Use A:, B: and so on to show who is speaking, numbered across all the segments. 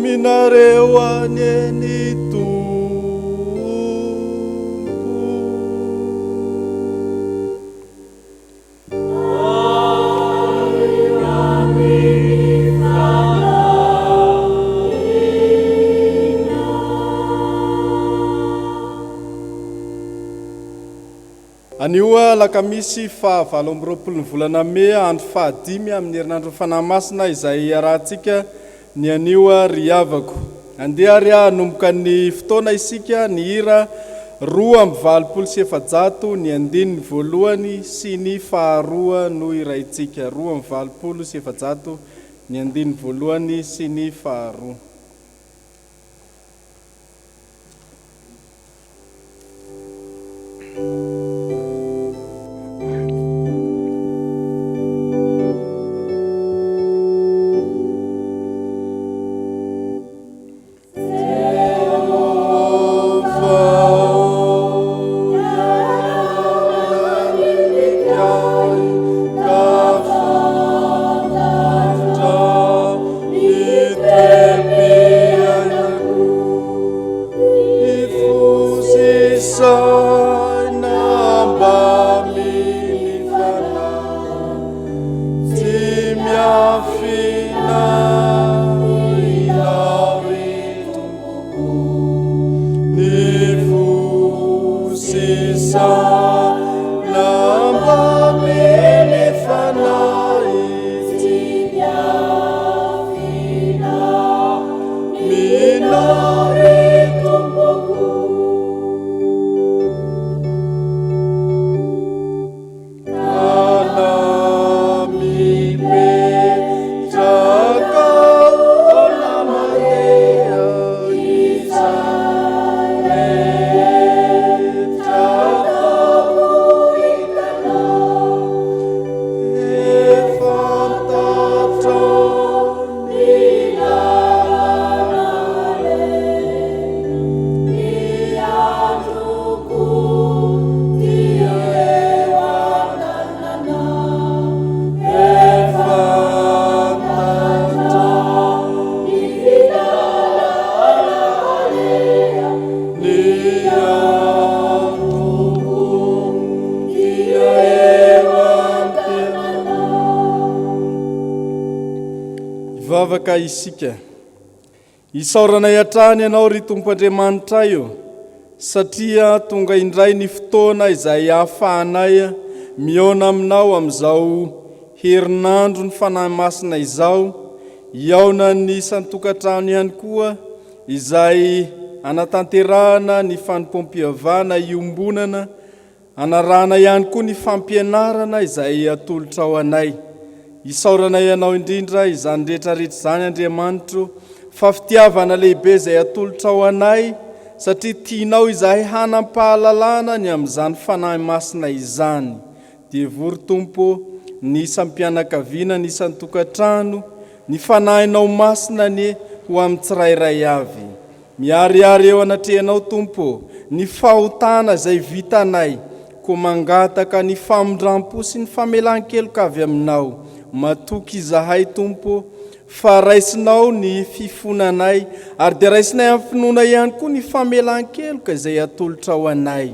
A: aminareo anie ny Tompo. Anio alakamisy faha 28 ny volana mey, andro fahadimy amin'ny herinandron'ny Fanahy Masina izay iarahantsika ny anio ry havako. Andeha ary hanomboka ny fotoana isika ny hira 482 ny andininy voalohany sy ny faharoa no hiraintsika. 482 ny andininy voalohany sy ny faharoa. Hivavaka isika. Isaoranay hatrany Ianao ry Tompo Andriamanitray ô, satria tonga indray ny fotoana izay ahafahanay mihaona Aminao amin'izao herinandron'ny Fanahy Masina izao, hihaonan'ny isan-tokantrano ihany koa izay hanatanterahana ny fanompoam-pihavana iombonana Anarahana ihany koa ny fampianarana izay atolotrao anay. Isaoranay Anao indrindra izany rehetra rehetra izany Andriamanitro fa fitiavana lehibe izay atolotrao anay satria tianao izahay hanam-pahalalana ny amin'izany Fanahy Masina izany. Devory Tompo ny isam-pianakaviana ny isan-tokantrano, ny Fanahinao Masina anie ho amin'ny tsirairay avy. Miharihary eo anatrehanao, Tompo ô, ny fahotana izay vitanay, koa mangataka ny famindram-po sy ny famelan-keloka avy Aminao. Matoky izahay, Tompo ô, fa raisinao ny fifonanay, ary dia raisinay amin'ny finoana ihany koa ny famelan-keloka izay atolotrao anay.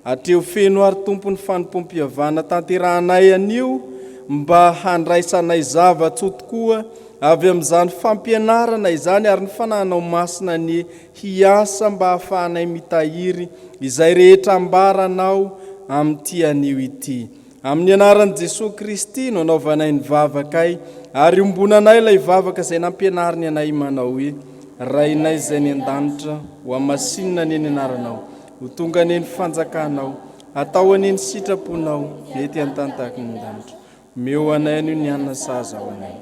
A: Atreho feno àry, Tompo, ny fanompoam-pihavana tanterahanay anio mba handraisanay zava-tsoa tokoa avy amin'izany fampianarana izany ary ny Fanahinao Masina anie hiasa mba hahafahanay mitahiry izay rehetra ambaranao amin'ity anio ity. Amin'ny anaran'i Jesoa Kristy no anaovanay ny vavakay ary iombonanay ilay vavaka izay nampianariny anay manao hoe, Rainay izay any an-danitra, hohamasinina anie ny anaranao. Ho tonga anie ny fanjakanao, hatao anie ny sitraponao, ety an-tany tahaka ny an-danitra. Omeo anay anio ny hanina sahaza ho anay,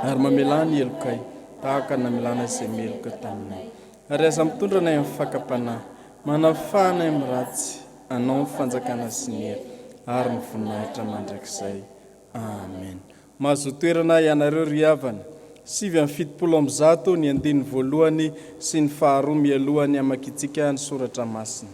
A: ary mamelà ny helokay, tahaka ny namelàna izay meloka taminay. Ary aza mitondra anay amin'ny fakam-panahy, manafaha anay amin'ny ratsy, Anao ny fanjakana sy ny hery ary ny voninahitra mandrakizay. Amen. Mahazoa toerana ianareo ry havana. 179 ny andininy voalohany sy ny faharoa mialoha ny hamakiantsika ny soratra masina.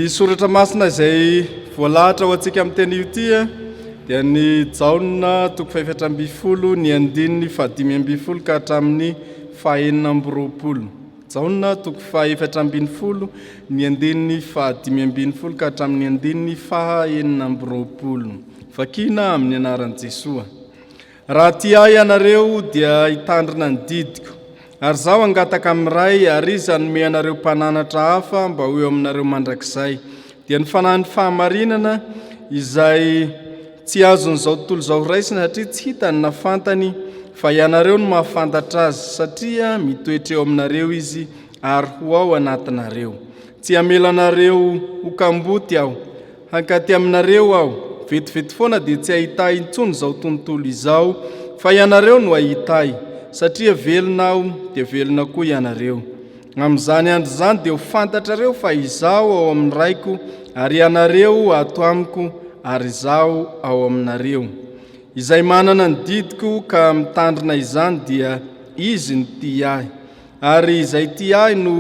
A: Ny soratra masina izay voalahatra ho antsika amin'ny teny ity dia ny Jaona toko faha-14 ny andininy faha-15 ka hatramin'ny faha-26. Jaona toko faha-14 ny andininy faha-15 ka hatramin'ny andininy faha-26. Vakina amin'ny anaran'i Jesoa. Raha tia Ahy ianareo, dia hitandrina ny didiko. Ary Izaho hangataka amin'ny Ray, ary Izy hanome anareo mpananatra hafa mba ho eo aminareo mandrakizay, dia ny Fanahin'ny fahamarinana, izay tsy azon'izao tontolo izao raisina, satria tsy hitany na fantany, fa ianareo no mahafantatra Azy, satria mitoetra eo aminareo Izy ary ho ao anatinareo. Tsy hamela anareo ho kamboty Aho. Hankaty aminareo aho, vetivety foana dia tsy hahita ahy intsony izao tontolo izao, fa ianareo no hahita ahy, satria velona aho, dia velona koa ianareo. Amin'izany andro izany dia ho fantatrareo fa izaho ao amin'ny Raiko, ary ianareo ato amiko, ary izaho ao aminareo. Izay manana ny didiko ka mitandrina izany dia izy no tia ahy, ary izay tia ahy no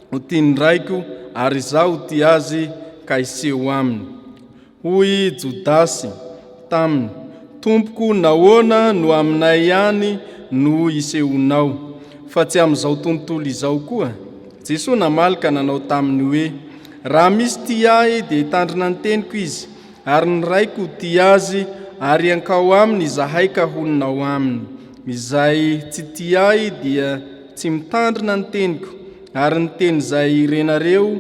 A: ho tian'ny Raiko, ary Izaho ho tia azy ka hiseho aminy. Hoy i Jodasy taminy, Tompoko, nahoana no aminay ihany no isehoanao, fa tsy amin'izao tontolo izao koa? Jesoa namaly ka nanao taminy hoe, Raha misy tia Ahy, dia hitandrina ny teniko izy, ary ny Raiko ho tia azy, ary hankao aminy izahay ka honina ao aminy. Izay tsy tia Ahy dia tsy mitandrina ny teniko, ary ny teny izay renareo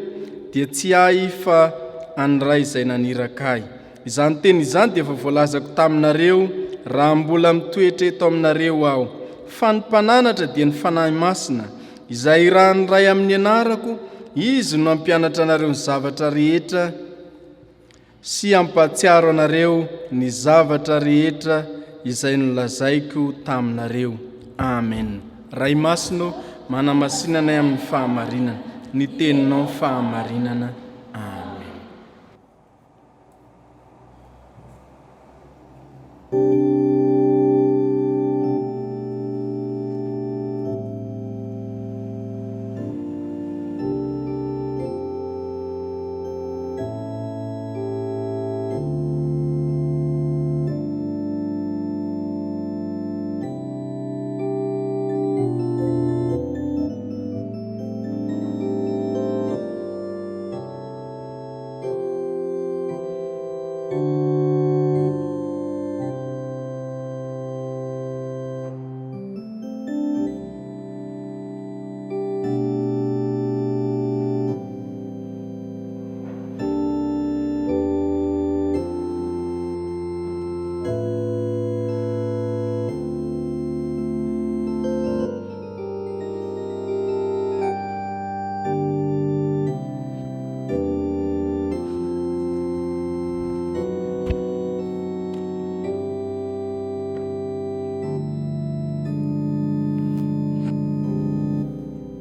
A: dia tsy Ahy fa an'ny Ray izay naniraka Ahy. Izany teny izany dia efa voalazako taminareo raha mbola mitoetra eto aminareo Aho. Fa ny Mpananatra dia ny Fanahy Masina, izay irahan'ny Ray amin'ny anarako, Izy no hampianatra anareo ny zavatra rehetra, sy hampahatsiaro anareo ny zavatra rehetra izay nolazaiko taminareo. Amen. Ray Masina ô, manamasina anay amin'ny fahamarinana. Ny teninao fahamarinana. Amen.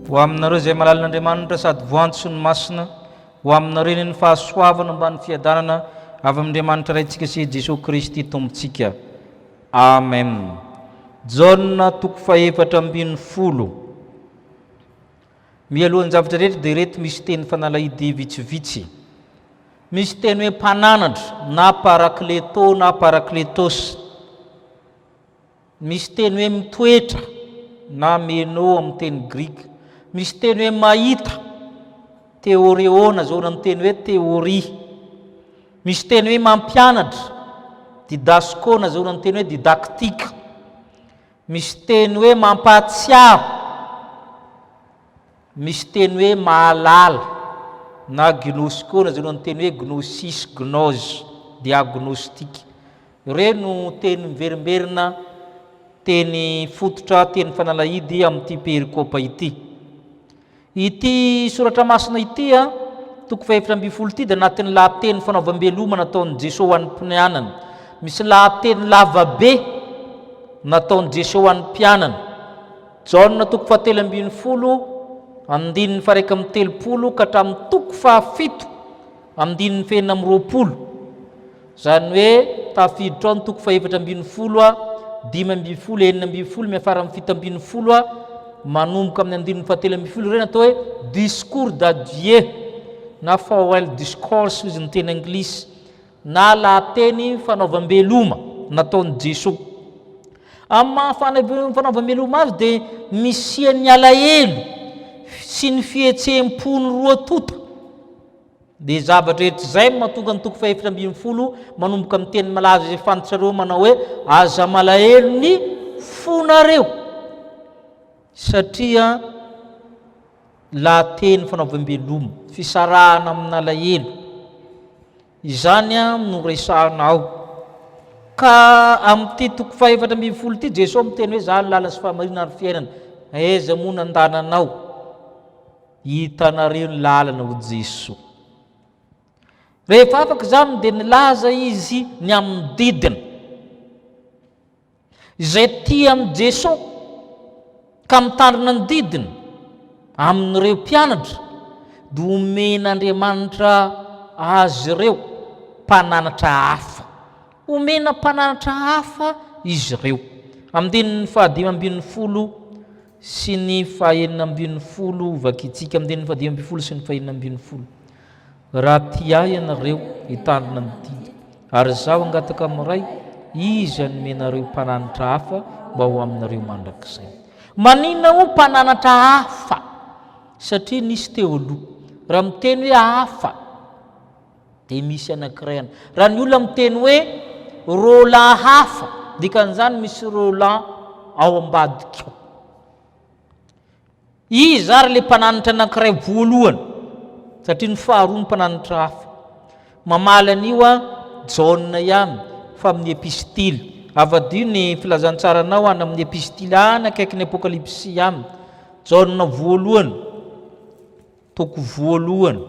B: Ho aminareo izay malalin'Andriamanitra sady voantso ny masina, ho aminareo anie ny fahasoavana omban'ny fiadanana avy amin'Andriamanitra Raintsika sy Jesoa Kristy Tompontsika. Amen. Jaona toko fahefatra ambinifolo. Mialohan'ny zavatra rehetra dia ireto misy teny fanalahidy vitsivitsy. Misy teny hoe mpananatra na parakleto na parakletos. Misy teny hoe mitoetra na meno amin'ny teny grika. Misy teny hoe mahita, theoreo na zao ny teny hoe théorie. Misy teny hoe mampianatra, didasko na zao ny teny hoe didactique. Misy teny hoe mampahatsiaro, misy teny hoe mahalala na gnosko na zao ny teny hoe gnosis, gnose, diagnostic. Ireo no teny miverimberina, teny fototra, teny fanalahidy amin'ity perikopa ity. Ity soratra masina ity, toko fahefatra ambinifolo ity dia anatin'ny lahateny fanaovam-beloma nataon'i Jesoa ho an'ny mpianany. Misy lahateny lava be nataon'i Jesoa ho an'ny mpianany. Jaona toko fahatelo ambinifolo andininy faha-iraika amby telopolo ka hatramin'ny toko fahafito andininy fahenina amby roapolo. Izany hoe tafiditra ao ny toko fahefatra ambinifolo a, 15, 16 miafara amin'ny 17 a, manomboka amin'ny andininy fahatelo ambinifolo ireny atao hoe discours d'adieu. na Farewell Discourse hozy ny teny anglisy, na lahateny fanaovam-beloma nataon'i Jesoa. Amin'ny maha fanaovam-beloma azy dia nisian'ny alahelo sy ny fihetseham-pon'ny roa tonta. Dia zavatra rehetra izay no mahatonga ny toko fahefatra ambin'ny folo manomboka amin'ny teny malaza izay fantatrareo manao hoe aza malahelo ny fonareo satria lahateny fanaovam-beloma, fisarahana amin'alahelo. Izany no resahina ao. Ka amin'ity toko fahefatra ambin'ny folo ity Jesoa miteny hoe izaho ny lalana sy fahamarinana ary fiainana. Aiza moa nandananao? Hitanareo ny lalana ho Jesoa. Rehefa afaka izany dia nilaza izy ny amin'ny didiny. Izay tia an'i Jesoa ka mitandrina ny didiny amin'ireo mpianatra dia omen'Andriamanitra azy ireo mpananatra hafa. Omena mpananatra hafa izy ireo. Andininy fahadimy ambin'ny folo sy ny fahenina ambin'ny folo vakintsika andininy fahadimy ambin'ny folo sy ny fahenina ambin'ny folo. Raha tia ahy ianareo, hitandrina ny didiko. Ary izaho hangataka amin'ny Ray, Izy hanome anareo mpananatra hafa mba ho aminareo mandrakizay. Maninona moa mpananatra hafa? Satria nisy teo aloha. Raha miteny hoe hafa, dia misy anankiray any. Raha ny olona miteny hoe Roland hafa, dikan'izany misy Roland ao ambadika ao. Iza ary ilay mpananatra anankiray voalohany? Satria ny faharoa ny mpananatra hafa. Mamaly an'io a Jaona ihany fa amin'ny epistily. Avadio ny filazantsaranao any amin'ny epistily any akaikin'ny Apokalypsy ihany. Jaona voalohany, toko voalohany.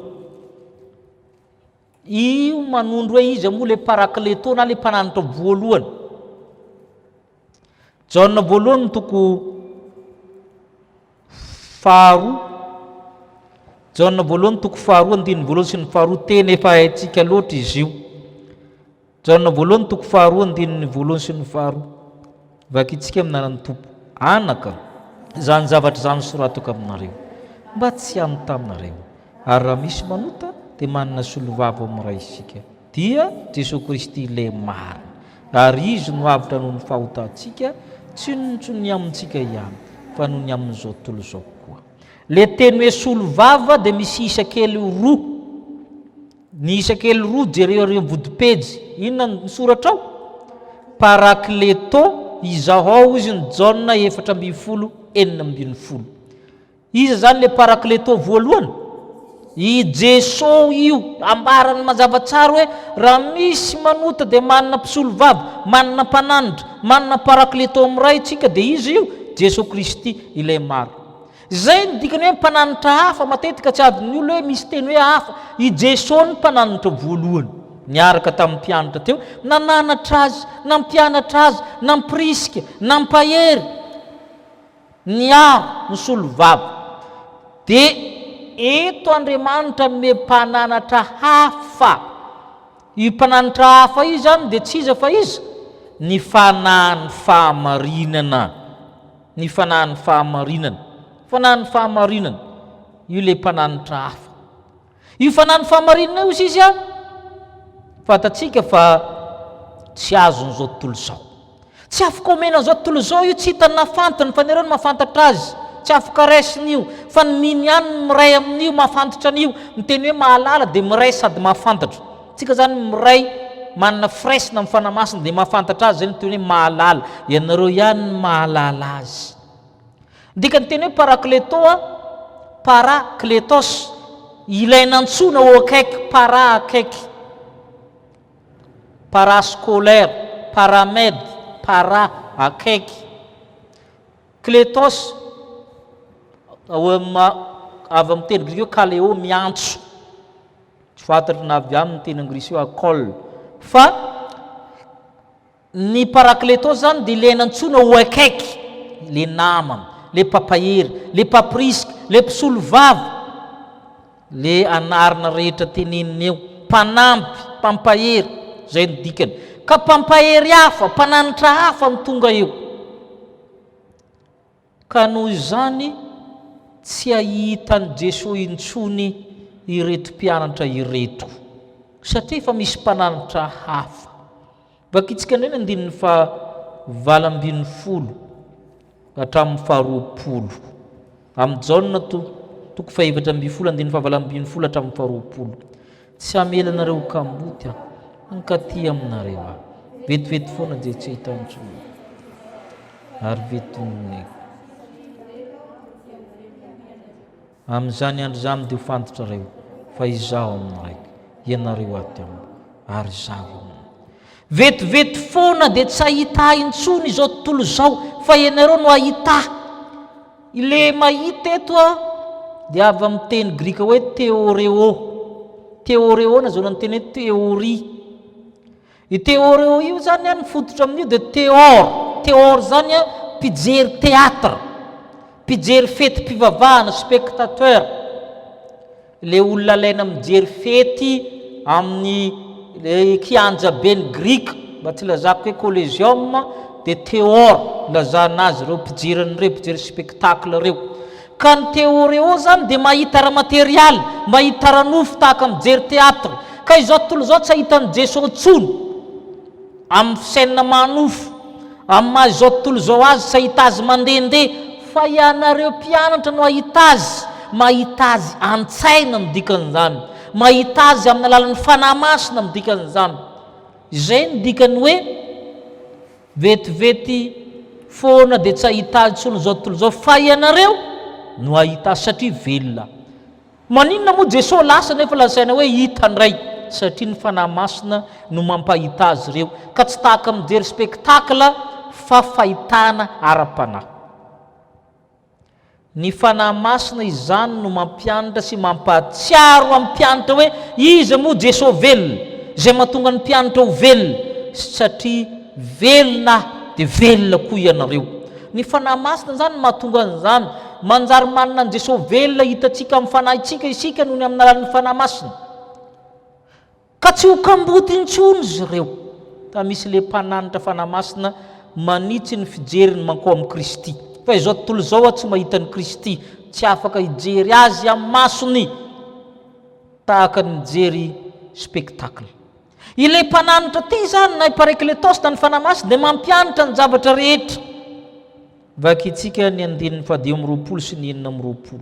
B: Io manondro hoe iza moa ilay parakleto na ilay mpananatra voalohany. Jaona voalohany toko faharoa. Jaona voalohany toko faharoa andininy voalohany sy ny faharoa teny efa haintsika loatra izy io. Jaona voalohany toko faharoa andininy voalohany sy ny faharoa. Vakintsika amin'ny anaran'ny Tompo. Anaka, izany zavatra izany soratako aminareo, mba tsy hanota aminareo. Ary raha misy manota, dia manana solovava ao amin'ny Ray isika, dia Jesoa Kristy ilay marina. Ary Izy no avotra noho ny fahotantsika, tsy ny amintsika ihany, fa noho ny amin'izao tontolo izao koa. Ilay teny hoe solovava dia misy isa kely roa. Ny isa kely roa jereo ary amin'ny vodipejy. Inona ny soratra ao? Parakleto, izahao izy ny Jaona 14 16. Iza izany ilay Parakleto voalohany? I Jeso io. Ambarany mazava tsara hoe raha misy manota dia manana mpisolovava, manana mpananatra, manana Parakleto amin'ny Ray isika dia iza io? Jeso Kristy ilay marina. Izay no dikany hoe mpananatra hafa, matetika tsy adin'ny olona hoe misy teny hoe hafa. I Jeso no mpananatra voalohany niaraka tamin'ny mpianatra teo, nananatra azy, nampianatra azy, nampirisika, nampahery. Niaro, nisolo vava. Dia eto Andriamanitra hanome mpananatra hafa. Io mpananatra hafa io izany dia tsy iza fa iza? Ny Fanahin'ny fahamarinana. Ny Fanahin'ny fahamarinana. Fanahin'ny fahamarinana. Io ilay mpananatra hafa. Io Fanahin'ny fahamarinana io sisa fantatsika fa tsy azon'izao tontolo izao. Tsy afaka omena an'izao tontolo izao io, tsy hitany na fantany fa nareo no mahafantatra azy. Tsy afaka raisina io, fa ny mino ihany no miray amin'io, mahafantatra an'io. Ny teny hoe mahalala dia miray sady mahafantatra. Tsika zany miray manana firaisana amin'ny Fanahy Masina dia mahafantatra azy, zay no teny hoe mahalala. Ianareo ihany no mahalala azy. Ny dikan'ny teny hoe parakleto a, para kletos, ilay nantsoina ho akaiky, para akaiky, parascolaire, paramed, para akaiky, kletos, avy amin'ny teny grika hoe kaleo, miantso. Tsy fantatro na avy aminy ny teny anglisy hoe call. Fa Ny parakletos zany dia ilay nantsoina ho akaiky, ilay namana, ilay mpampahery, ilay mpampirisika, ilay mpisolovava, ilay anarana rehetra tenenina eo, mpanampy, mpampahery, izay no dikany. Ka mpampahery hafa, mpananatra hafa no tonga eo. Ka noho izany tsy hahita an'i Jesoa intsony. ireto mpianatra ireto, satria efa misy mpananatra hafa. Vakintsika indray ny andininy faha 18 hatramin'ny faha 20. Amin'ny Jaona toko faha 14 andininy faha 18 hatramin'ny faha 20. Tsy hamela anareo ho kamboty aho, hankaty aminareo aho. Vetivety foana dia tsy hahita intsony aho. Ary vetivety Amin'izany andro izany dia ho fantatrareo fa Izaho amin'ny Raiko, ianareo ato amiko, ary Izaho eo aminareo. Vetivety foana dia tsy hahita Ahy intsony izao tontolo izao, fa ianareo no hahita Ahy. Ilay mahita eto dia avy amin'ny teny grika hoe theoreo. Theoreo nahazoana ny teny hoe théorie. Io theoreo io izany an, ny fototra amin'io dia theor. Theor izany an, mpijery théâtre, mpijery fetim-pivavahana, spectateur. Ilay olona alaina mijery fety amin'ny kianjaben'ny grika, mba tsy ilazako hoe collégium, dia theor ilazana azy ireo mpijery an'ireo, mpijery spectacle ireo. Ka ny theoreo zany dia mahita ara-materialy, mahita ara-nofo tahaka mijery théâtre. Ka izao tontolo izao tsy hahita an'i Jeso intsony amin'ny fisainana maha-nofo, amin'ny maha izao tontolo izao azy tsy hahita azy mandehandeha, fa ianareo mpianatra no hahita azy, mahita azy an-tsaina no dikan'izany, mahita azy amin'ny alalan'ny Fanahy Masina no dikan'izany. Izay no dikan'ny hoe. Vetivety foana dia tsy hahita azy intsony izao tontolo izao fa ianareo no hahita azy satria velona. Maninona moa Jesoa lasa nefa lazaina hoe hita indray? Satria ny Fanahy Masina no mampahita azy ireo ka tsy tahaka mijery spectacle fa fahitana ara-panahy. Ny Fanahy Masina izany no mampianatra sy mampahatsiaro amin'ny mpianatra hoe iza moa Jesoa velona, izay mahatonga ny mpianatra ho velona, satria velona aho dia velona koa ianareo. Ny Fanahy Masina izany no mahatonga an'izany. Manjary manana an'i Jesoa velona hitantsika amin'ny fanahintsika isika noho ny amin'ny alalan'ny Fanahy Masina. Ka tsy ho kamboty intsony izy ireo. Fa misy ilay mpananatra Fanahy Masina manitsy ny fijeriny mankao amin'i Kristy. Fa izao tontolo izao tsy mahita an'i Kristy, tsy afaka hijery Azy amin'ny masony tahaka ny mijery spectacle. Ilay mpananatra ity izany na i Parakletos na ny Fanahy Masina dia mampianatra ny zavatra rehetra. Vakintsika ny andininy fahadimy amby 20 sy ny 26.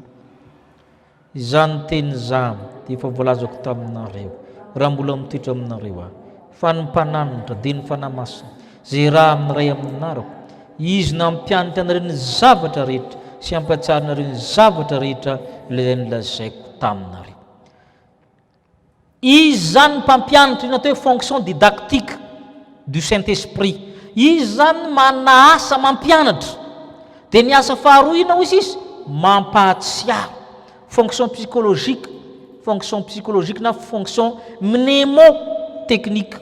B: Izany teny izany dia efa voalazako taminareo, raha mbola mitoetra aminareo Aho. Fa ny Mpananatra, dia ny Fanahy Masina, izay irahan'ny Ray amin'ny anarako, Izy no hampianatra anareo ny zavatra rehetra sy hampahatsiaro anareo ny zavatra rehetra ilay nolazaiko taminareo. Izy izany ny mpampianatra, io no atao hoe fonction didactique du Saint Esprit. Izy izany manana asa mampianatra. Dia ny asa faharoa inona hoy izy? Mampahatsiaro. Fonction psychologique, fonction psychologique na fonction mnémotechnique.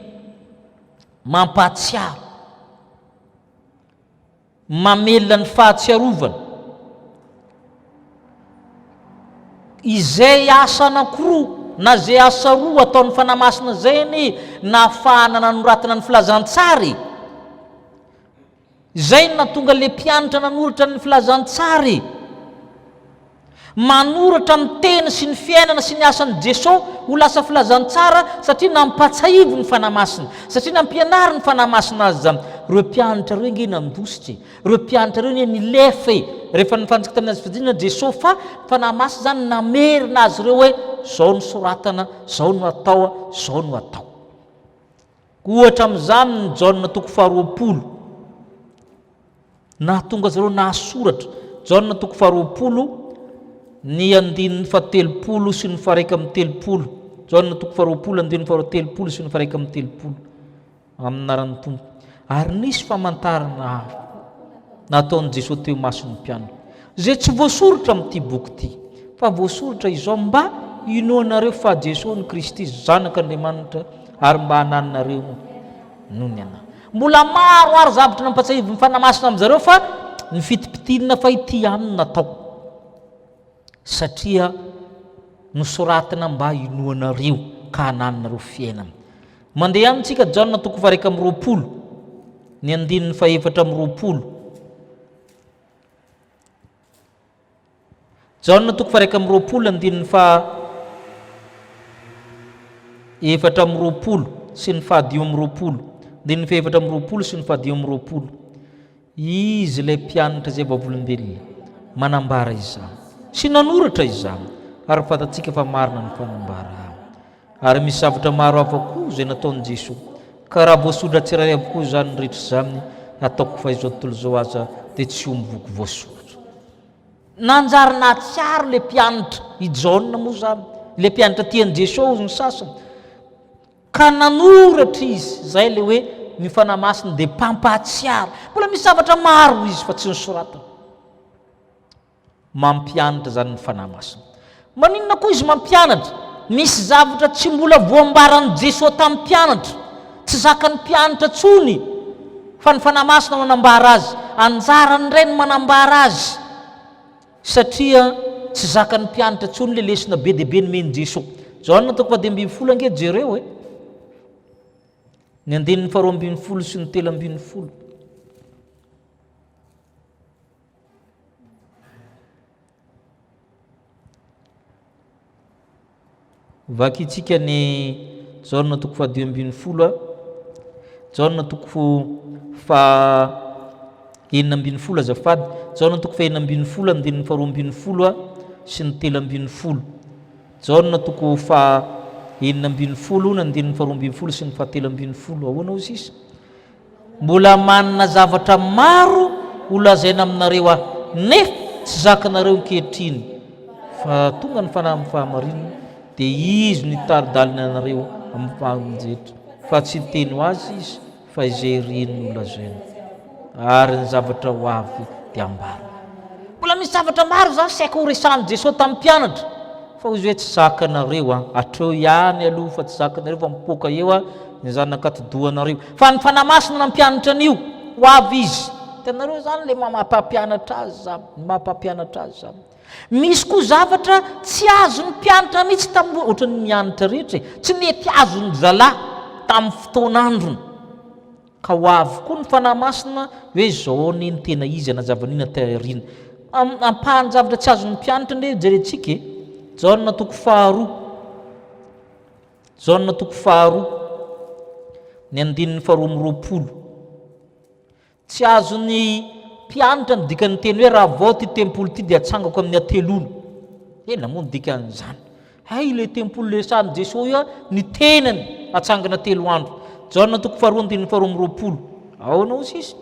B: Mampahatsiaro. Mamelona ny fahatsiarovana. Izay asa anankiroa na izay asa roa ataon'ny Fanahy Masina izay anie nahafahana nanoratana ny filazantsara e. Izay no nahatonga ilay mpianatra nanoratra ny filazantsara e. Manoratra ny teny sy ny fiainana sy ny asan'i Jesoa ho lasa filazantsara satria nampatsahiviny ny Fanahy Masina, satria nampianarin'ny Fanahy Masina azy izany. Ireo mpianatra ireo ange nandositra e! Ireo mpianatra ireo anie nilefa e! Rehefa nifantsika tamin'ny hazo fijaliana Jesoa fa ny Fanahy Masina izany namerina azy ireo hoe izao no soratana, izao no atao, izao no atao. Ohatra amin'izany ny Jaona toko faharoapolo. Nahatonga azy ireo nahasoratra. Jaona toko faharoapolo, ny andininy fahatelopolo sy ny faharaika amby telopolo. Jaona toko faharoapolo, andininy faharoatelopolo sy ny faharaika amby telopolo. Amin'ny anaran'ny Tompo. Ary nisy famantarana hafa nataon'i Jesoa teo imason'ny mpianany, izay tsy voasoratra amin'ity boky ity, fa voasoratra izao mba hinoanareo fa Jesoa no Kristy, Zanak'Andriamanitra, ary mba hanananareo noho ny anarany. Mbola maro ary zavatra nampatsiahivin'ny Fanahy Masina amin'izareo fa ny fitipitinina fa ity ihany no natao. Satria nosoratina mba hinoanareo ka hanananareo fiainana. Mandeha ihany tsika Jaona toko faha-21, ny andininy faha-24. Jaona toko faha-21 andininy faha. 24 sy ny fahadimy amby roapolo, andininy faha-24 sy ny fahadimy amby roapolo. Izy ilay mpianatra izay vavolombelona, manambara izany, sy nanoratra izany, ary fantatsika fa marina ny fanambarany. Ary misy zavatra maro hafa koa izay nataon'i Jesoa, ka raha voasoratra tsirairay avokoa izany rehetra izany, ataoko fa izao tontolo izao aza dia tsy ho mivoky voasoratra. Nanjary nahatsiaro ilay mpianatra, i Jaona moa izany, ilay mpianatra tian'i Jesoa hozy ny sasany, ka nanoratra izy, izay ilay hoe ny Fanahy Masina dia mpampahatsiaro. Mbola misy zavatra maro hoy izy fa tsy nosoratana. Mampianatra izany ny Fanahy Masina. Maninona koa izy mampianatra? Misy zavatra tsy mbola voambaran'i Jesoa tamin'ny mpianatra. Tsy zakan'ny mpianatra intsony fa ny Fanahy Masina no hanambara azy. Anjarany indray ny manambara azy satria tsy zakan'ny mpianatra intsony ilay lesona be dia be nomen'i Jesoa. Jaona toko faha-15 ange jereo e. Ny andininy faharoa ambin'ny folo sy ny 13. Vakintsika ny Jaona toko faha-15 a. Jaona toko faha-16 azafady. Jaona toko faha-16 andininy faha-12 a sy ny 13. Jaona toko faha-16 ny andininy faha-12 sy ny faha-13. Ahoana hoy sisa? Mbola manana zavatra maro ho lazaina aminareo aho, nefa tsy zakanareo ankehitriny. Fa tonga ny Fanahy amin'ny fahamarinana, dia Izy no hitari-dalana anareo amin'ny famonjetra. Fa tsy hiteny ho azy Izy, fa izay iriny no lazainy, ary ny zavatra ho avy dia ambarany. Mbola misy zavatra maro izany saika horesahin'i Jesoa tamin'ny mpianatra. Fa hoy izy hoe tsy zakanareo an, hatreo ihany aloha fa tsy zakanareo fa mipoaka eo an ny zanak'atidohanareo. Fa ny Fanahy Masina nampianatra an'io, ho avy izy. Hitanareo izany ilay maha mpampianatra azy izany, ny maha mpampianatra azy izany. Misy koa zavatra tsy azon'ny mpianatra mihitsy tamin'ny, ohatran'ny mianatra rehetra e, tsy nety azon-dry zalahy tamin'ny fotoan'androny. Ka ho avy koa ny Fanahy Masina hoe izao anie ny tena izy hanazava an'iny aty aoriana. Ampahan-javatra tsy azon'ny mpianatra anie jerentsika e. Jaona toko faharoa. Jaona toko faharoa. Ny andininy faharoa amby roapolo. Tsy azon'ny mpianatra ny dikan'ny teny hoe ravao ity tempoly ity dia atsangako amin'ny hateloana. Inona moa ny dikan'izany? Hay ilay tempoly resahan'i Jesoa io ny tenany hatsangana telo andro. Jaona toko faharoa andininy faharoa amby roapolo. Ahoana hoy izy?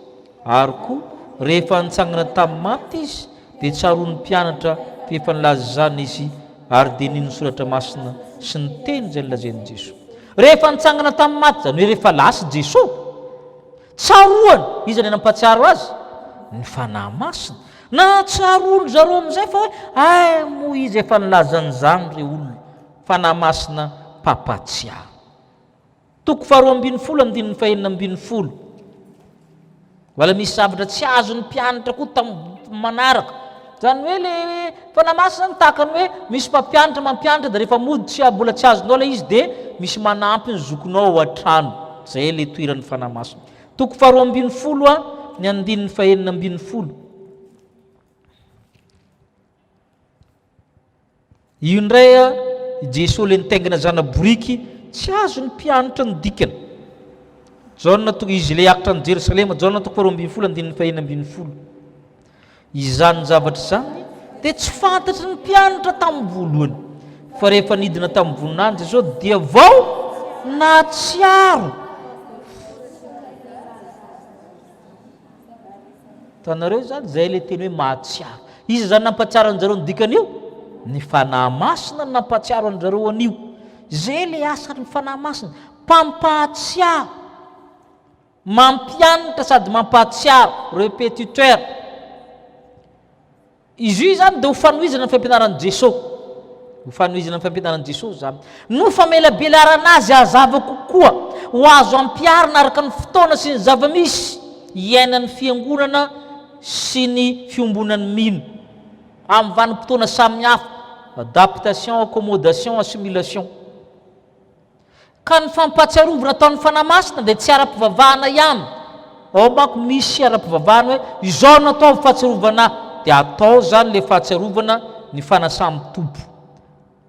B: Ary koa rehefa nitsangana tamin'ny maty izy dia tsaroan'ny mpianatra fa efa nilaza izany izy ary dia nino ny soratra masina sy ny teny izay nolazain'i Jesoa. Rehefa nitsangana tamin'ny maty, izany hoe rehefa lasa Jesoa, tsaroany, iza no nampahatsiaro azy? Ny Fanahy Masina. Nahatsiaro ry zareo amin'izay fa hoe hay moa izy efa nilaza an'izany ry olona. Fanahy Masina mpampahatsiaro. Toko faharoa ambin'ny folo andininy fahenina ambin'ny folo. Mbola misy zavatra tsy azon'ny mpianatra koa tamin'ny manaraka. Izany hoe le Fanahy Masina zany tahaka ny hoe misy mpampianatra mampianatra dia rehefa mody tsy mbola tsy azonao ilay izy dia misy manampy ny zokinao ao an-trano. Izay ilay toeran'ny Fanahy Masina. Toko faharoa ambin'ny folo a, ny andininy fahenina ambin'ny folo. Io indray a, i Jesoa ilay nitaingina zana-boriky, tsy azon'ny mpianatra ny dikany. Jaona toko, izy ilay hiakatra an'i Jerosalema, Jaona toko faharoa ambin'ny folo andininy fahenina ambin'ny folo. Izany zavatra izany dia tsy fantatry ny mpianatra tamin'ny voalohany, fa rehefa nidina tamin'ny voninahiny Jesosy dia vao nahatsiaro. Hitanareo izany, izay ilay teny hoe mahatsiaro. Iza izany nampahatsiaro an-jareo ny dikan'io? Ny Fanahy Masina no nampahatsiaro an-jareo an'io. Izay ilay asan'ny Fanahy Masina, mpampahatsiaro. Mampianatra sady mampahatsiaro, repetiteur. Izy io izany dia ho fanohizana ny fampianaran'i Jesoa. Ho fanohizana ny fampianaran'i Jesoa izany. No famelabelarana azy hazava kokoa, ho azo ampiharina araka ny fotoana sy ny zava-misy iainan'ny fiangonana sy ny fiombonan'ny mino amin'ny vanim-potoana samihafa, adaptation, accommodation, assimilation. Ka ny fampahatsiarovana ataon'ny Fanahy Masina dia tsy ara-pivavahana ihany. Ao manko misy ara-pivavahana hoe izao no atao fahatsiarovana ahy, dia atao izany ilay fahatsiarovana ny fanasan'ny Tompo.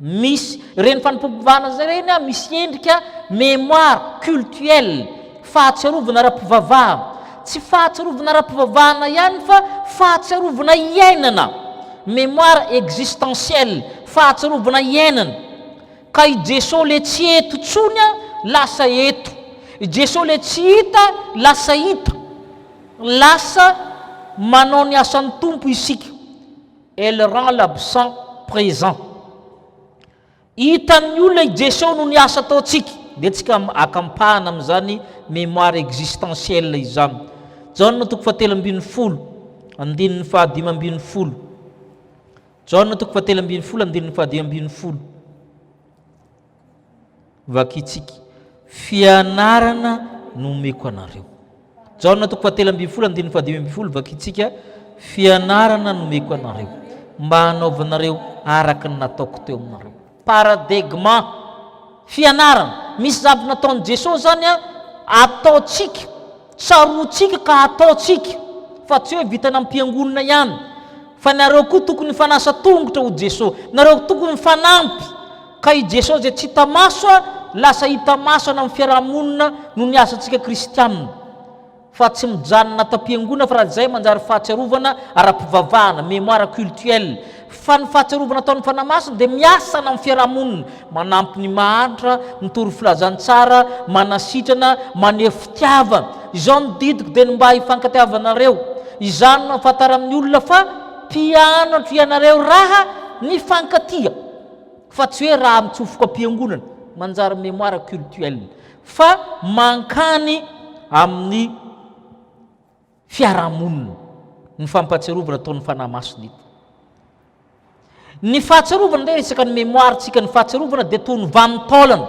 B: Misy, ireny fanompoam-pivavahana ireny an, misy endrika mémoire cultuelle, fahatsiarovana ara-pivavahana. Tsy fahatsiarovana ara-pivavahana ihany fa fahatsiarovana iainana, mémoire existentielle, fahatsiarovana iainana. Ka i Jeso le tsy eto tsony an, lasa eto. I Jeso le tsy hita, lasa hita. Lasa manao ny asan'ny Tompo isika. Elle rend l'absent présent. Hitan'ny olona i Jeso noho ny asa ataontsika. Ndeha tsika haka ampahana amin'izany mémoire existentielle izany. Jaona toko fahatelo ambin'ny folo, andininy fahadimy ambin'ny folo. Jaona toko fahatelo ambin'ny folo, andininy fahadimy ambin'ny folo. Vakintsika. Fianarana no omeko anareo. Jaona toko fahatelo ambin'ny folo andininy fahadimy ambin'ny folo vakintsika. Fianarana no omeko anareo mba hanaovanareo araka ny nataoko teo aminareo. Paradigma. Fianarana. Misy zavatra nataon'i Jesosy zany an, ataontsika, tsaroantsika ka ataontsika fa tsy hoe vitana am-piangonana ihany. Fa nareo koa tokony hifanasa tongotra ho Jeso. Nareo tokony mifanampy. Ka i Jeso izay tsy hita maso lasa hita maso any amin'ny fiaraha-monina noho ny asantsika kristianina. Fa tsy mijanona ato am-piangonana fa raha izay manjary fahatsiarovana ara-pivavahana, mémoire cultuelle. Fa ny fahatsiarovana ataon'ny Fanahy Masina dia miasa any amin'ny fiaraha-monina, manampy ny mahantra, mitory filazantsara, manasitrana, maneho fitiavana. Izao ny didiko dia ny mba hifankatiavanareo. Izany no ahafantaran'ny olona fa mpianatro ianareo raha mifankatia. Fa tsy hoe raha mitsofoka am-piangonana, manjary mémoire cultuelle. Fa mankany amin'ny fiarahamonina ny fampahatsiarovana ataon'ny Fanahy Masina eto. Ny fahatsiarovana indray resaka ny mémoire tsika, ny fahatsiarovana dia toy ny vanin-taolana.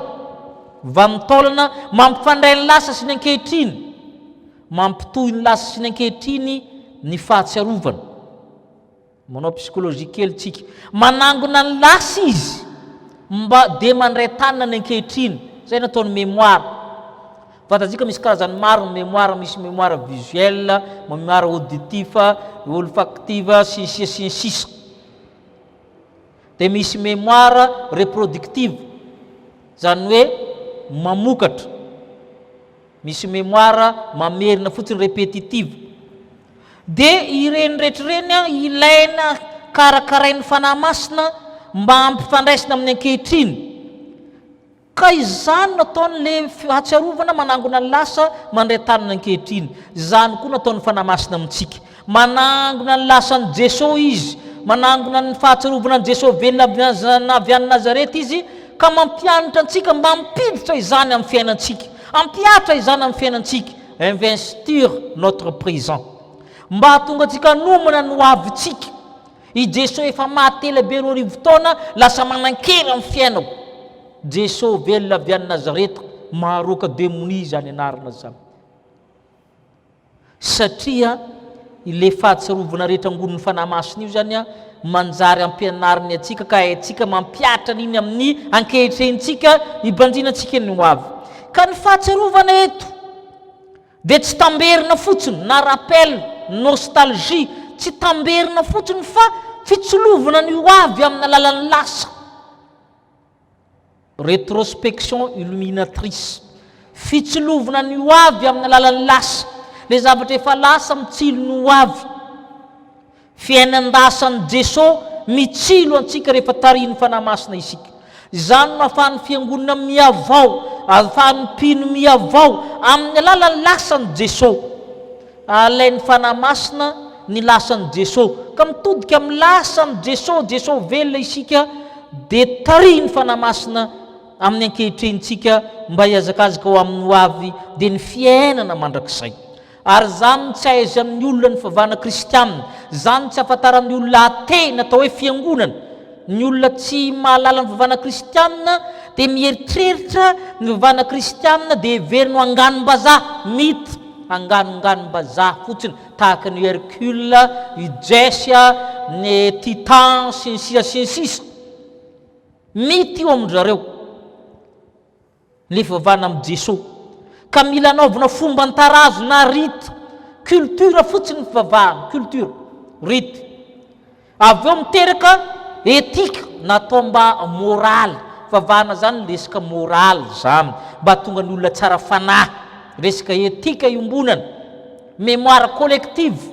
B: Vanin-taolana mampifandray ny lasa sy ny ankehitriny. Mampitohy ny lasa sy ny ankehitriny ny fahatsiarovana. Manao psychologie kely tsika. Manangona ny lasa izy mba dia mandray tanana ny ankehitriny. Zay no ataony mémoire. Fantatsika misy karazany maro ny mémoire, misy mémoire visuelle, mémoire auditif, olfactive, sy ny sisa sy ny sisa. Dia misy mémoire reproductive, zany hoe mamokatra. Misy mémoire mamerina fotsiny répétitive. Dia ireny rehetra ireny an, ilaina karakarain'ny Fanahy Masina mba hampifandraisina amin'ny ankehitriny. Ka izany no ataony le fahatsiarovana manangona ny lasa mandray tanana ankehitriny. Izany koa no ataon'ny Fanahy Masina amintsika. Manangona ny lasan'i Jeso Izy, manangona ny fahatsiarovana an'i Jeso velona avy any Nazareta Izy ka mampianatra antsika mba hampiditra izany amin'ny fiainantsika, hampihatra izany amin'ny fiainantsika, investir notre présent. Mba hahatonga antsika hanomana ny hoavintsika. I Jeso efa maty ela be 2000 taona lasa manan-kery amin'ny fiainako. Jeso velona avy any Nazareta maharoaka demonia izany anarana izany. Satria ilay fahatsiarovana rehetra angonin'ny Fanahy Masina io izany manjary ampianariny antsika ka haintsika mampihatra an'iny amin'ny ankehitrehintsika hibanjinantsika ny ho avy. Ka ny fahatsiarovana eto dia tsy tamberina fotsiny na rappel, nostalgie, tsy tamberina fotsiny fa fitsilovana ny ho avy amin'ny alalan'ny lasa. Rétrospection illuminatrice, fitsilovana ny ho avy amin'ny alalan'ny lasa, ilay zavatra efa lasa mitsilo ny ho avy. Fiainan-dasan'i Jeso mitsilo antsika rehefa tarihin'ny Fanahy Masina isika. Izany no ahafahan'ny Fiangonana mihavao, ahafahan'ny mpino mihavao amin'ny alalan'ny lasan'i Jeso. Alain'ny Fanahy Masina ny lasan'i Jeso. Ka mitodika amin'ny lasan'i Jeso, Jeso velona isika, dia tarihin'ny Fanahy Masina amin'ny ankehitrenintsika mba hihazakazaka ho amin'ny ho avy, dia ny fiainana mandrakizay. Ary izany no tsy ahaizan'ny olona ny fivavahana kristiana, izany no tsy ahafantaran'ny olona athée ny atao hoe fiangonana. Ny olona tsy mahalala ny fivavahana kristiana dia mieritreritra ny fivavahana kristiana dia heveriny ho anganom-bazaha, mythe, anganonganom-bazaha fotsiny, tahaka ny Hercule, i Jess, ny Titan, sy ny sisa sy ny sisa. Mythe io amin-dry zareo. Ny fivavahana amin'i Jesoa. Ka mila anaovana fomban-tarazo na rite, culture fotsiny ny fivavahana, culture, rite. Avy eo miteraka Éthique natao mba moraly, fivavahana zany resaka moraly zany, mba hahatonga ny olona tsara fanahy, resaka éthique iombonana, mémoire collective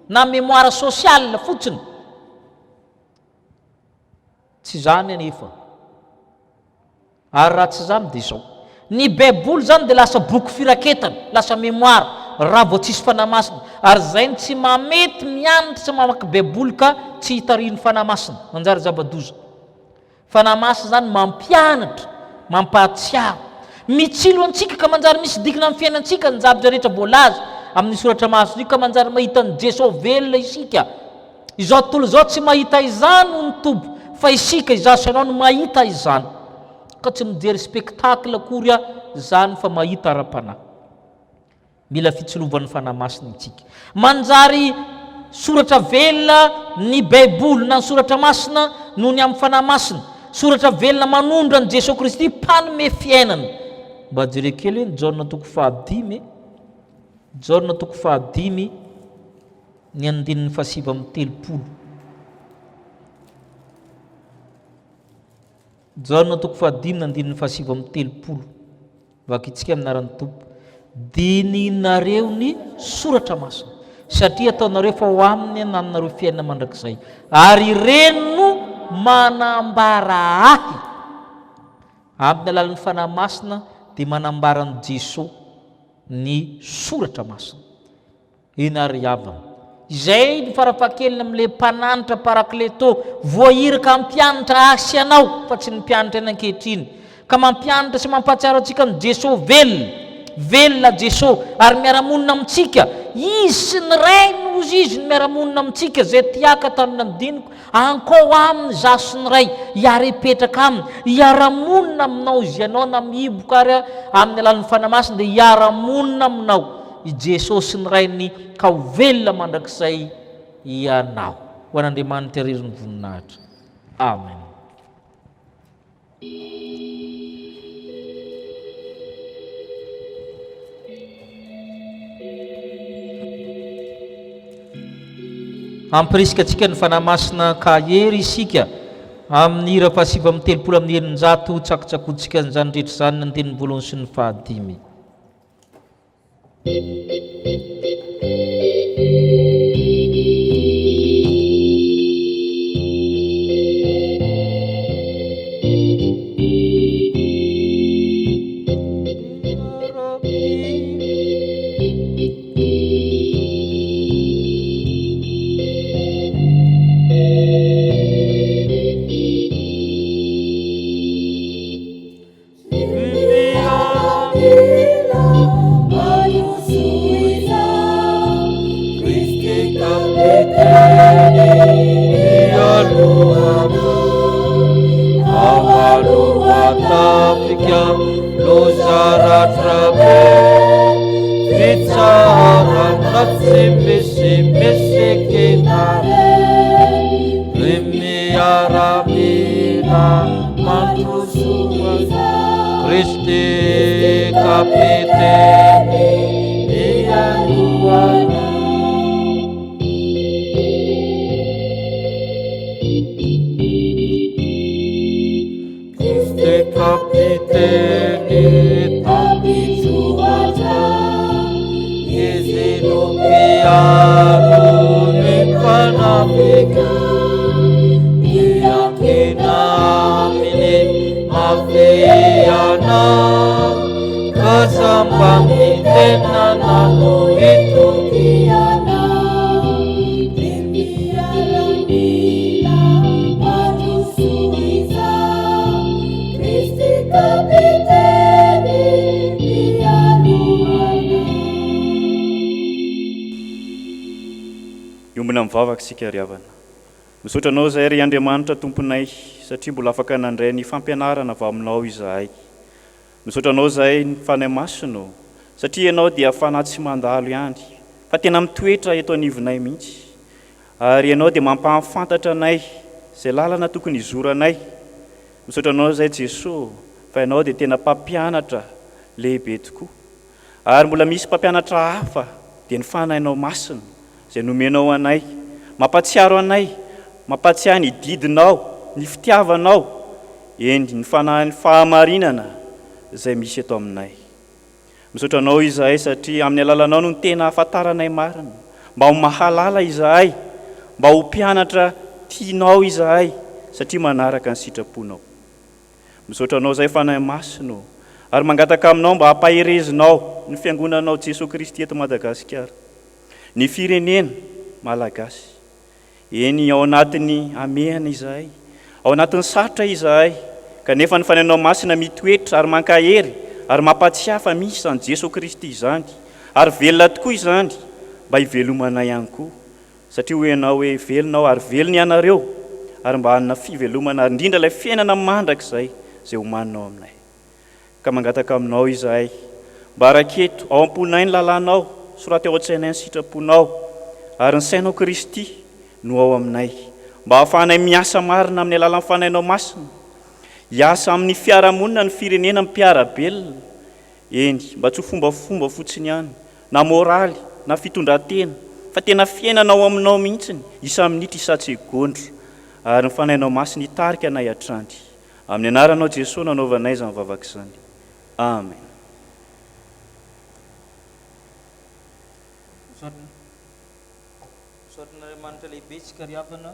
B: na mémoire sociale fotsiny. Tsy izany anefa. Ary raha tsy izany dia izao. Ny Baiboly izany dia lasa boky firaketana, lasa mémoire, raha vao tsisy Fanahy Masina. Ary izay no tsy mahamety mianatra sy mamaky Baiboly ka tsy hitarihin'ny Fanahy Masina. Manjary zava-doza. Fanahy Masina izany mampianatra, mampahatsiaro. Mitsilo antsika ka manjary misy dikiny amin'ny fiainantsika ny zavatra rehetra voalaza amin'ny Soratra Masina io ka manjary mahita an'i Jesoa velona isika. Izao tontolo izao tsy mahita izany hoy ny Tompo fa isika, izaho sy ianao no mahita izany. Ka tsy mijery spectacle akory aho izany fa mahita ara-panahy. Mila fitsilovan'ny Fanahy Masina isika. Manjary soratra velona ny Baiboly na ny soratra masina noho ny amin'ny Fanahy Masina. Soratra velona manondro an'i Jesoa Kristy mpanome fiainana. Mba jereo kely hoe ny Jaona toko fahadimy e. Jaona toko fahadimy. Ny andininy fahasivy amby telopolo. Jaona toko fahadimy ny andininy fahasivy amby telopolo. Vakintsika amin'ny anaran'ny Tompo. Dinihinareo ny soratra masina, satria ataonareo fa ho aminy anananareo fiainana mandrakizay, ary ireny no manambara ahy. Amin'ny alalan'ny Fanahy Masina dia manambara an'i Jesoa ny soratra masina. Eny ary havana. Izay no farafahakeliny amin'ilay mpananatra parakleto voahiraka hampianatra ahy sy anao fa tsy ny mpianatra eny ankehitriny ka mampianatra sy mampahatsiaro antsika an'i Jeso velona. Velona Jeso ary miara-monina amintsika. Izy sy ny Rainy hozy Izy no miara-monina amintsika izay tiaka tamin'ny andiniko Ankao aminy izaho sy ny Ray, hiara-hipetraka aminy, hiara-monina aminao izy, ianao na mihiboka ary amin'ny alalan'ny Fanahy Masina dia hiara-monina aminao i Jesosy sy ny Rainy ka ho velona mandrakizay ianao. Ho an'Andriamanitra irery ny voninahitra. Amen. Hampirisika antsika ny Fanahy Masina ka hahery isika amin'ny hira fahasivy amby telopolo amin'ny 600 tsakotsakotsika an'izany rehetra izany ny andininy voalohany sy ny fahadimy.
A: Kristy kapiteny mialohanao. Kristy kapiteny tapitroatra, Izy no mpiaro ny mpanafika. Miankina aminy mafy ianao, ka samba mitenana no itokiana.
C: Hiombona mivavaka isika ry havana. Misaotra Anao izahay ry Andriamanitra Tomponay satria mbola afaka nandray ny fampianarana avy Aminao izahay. Misaotra Anao izahay ny Fanahy Masina ô, satria Ianao dia Fanahy tsy mandalo ihany fa tena mitoetra eto anivonay mihitsy. Ary Ianao dia mampahafantatra anay izay lalana tokony hizoranay. Misaotra Anao izahay Jesoa ô, fa Ianao dia tena Mpampianatra lehibe tokoa. Ary mbola misy mpampianatra hafa dia ny Fanahinao Masina izay nomenao anay, mampatsiaro anay. Mampahatsiahy ny didinao, ny fitiavanao, eny, ny fanahin'ny fahamarinana izay misy eto aminay. Misaotra Anao izahay satria amin'ny alalanao no tena ahafantaranay marina, mba ho mahalala izahay, mba ho mpianatra tianao izahay satria manaraka ny sitraponao. Misaotra Anao izahay Fanahy Masina ô, ary mangataka Aminao mba hampaherezinao ny Fiangonanao Jesoa Kristy eto Madagasikara, ny firenena Malagasy. Eny, ao anatin'ny hamehana izahay, ao anatin'ny sarotra izahay, kanefa ny Fanahinao Masina mitoetra ary mankahery ary mampahatsiahy fa misy izany Jesoa Kristy izany, ary velona tokoa izany, mba hivelomanay ihany koa, satria hoy Ianao hoe, Velona Aho ary velona ianareo, ary mba hanana fivelomana ary indrindra ilay fiainana mandrakizay izay omaninao aminay. Ka mangataka aminao izahay, mba raketo ao am-ponay ny lalànao, soraty ao an-tsainay ny sitraponao, ary ny sainao Kristy no ao aminay, mba hahafahanay miasa marina amin'ny alalan'ny Fanahinao Masina, hiasa amin'ny fiarahamonina ny firenena mpiara-belona, eny, mba tsy ho fombafomba fotsiny ihany, na moraly, na fitondran-tena, fa tena fiainana ao aminao mihitsy, isa-minitra, isa-tsegondra, ary ny Fanahinao Masina hitarika anay hatrany. Amin'ny anaranao Jesoa nanaovanay izany vavaka izany. Amen.
B: Misaotra an'Andriamanitra lehibe isika ry havana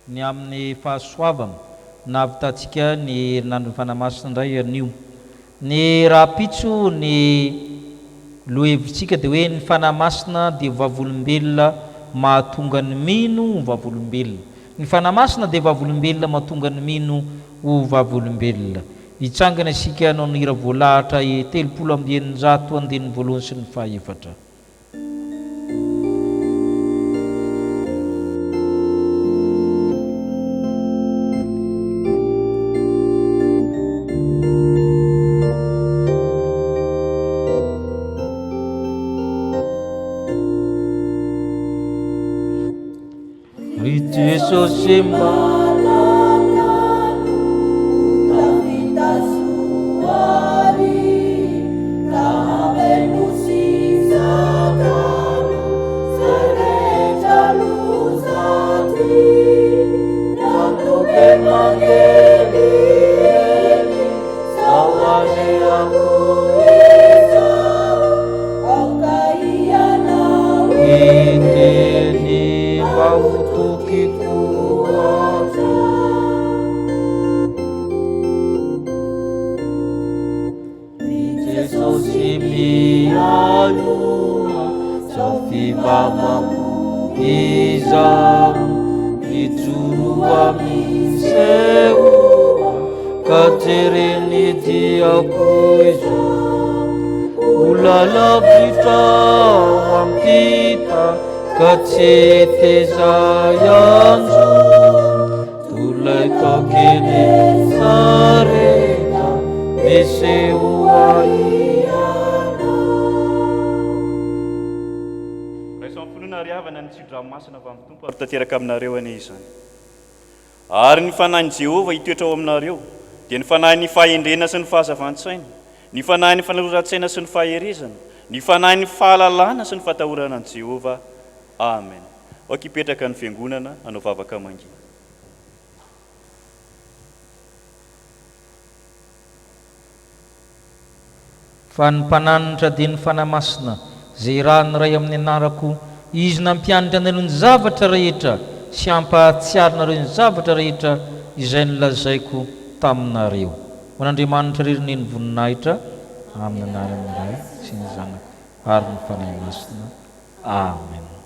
B: ny amin'ny fahasoavana nahavitantsika ny herinandron'ny Fanahy Masina indray anio. Ny rahampitso ny lohahevitsika dia hoe ny Fanahy Masina dia vavolombelona mahatonga ny mino ho vavolombelona. Ny Fanahy Masina dia vavolombelona mahatonga ny mino ho vavolombelona. Hitsangana isika hanao ny hira voalahatra e 630 andininy voalohany sy ny fahefatra. Ry Jesosy mba
C: Raiso amin'ny finoana ry havana ny tso-dranomasina avy amin'ny Tompo ary ho tanteraka aminareo anie izany. Ary ny Fanahin'i Jehovah hitoetra ao aminareo, dia ny fanahin'ny fahendrena sy ny fahazavan-tsaina, ny fanahin'ny fanoloran-tsaina sy ny faherezana, ny fanahin'ny fahalalana sy ny fatahorana an'i Jehovah. Amen. Aoka hipetraka ny fiangonana hanao vavaka mangina.
B: Fa ny Mpananatra dia ny Fanahy Masina, izay irahan'ny Ray amin'ny anarako, Izy nampianatra anareo ny zavatra rehetra sy hampahatsiaro anareo ny zavatra rehetra izay nolazaiko taminareo. Ho an'Andriamanitra irery anie ny voninahitra, amin'ny anaran'ny Ray sy ny Zanaka ary ny Fanahy Masina. Amen.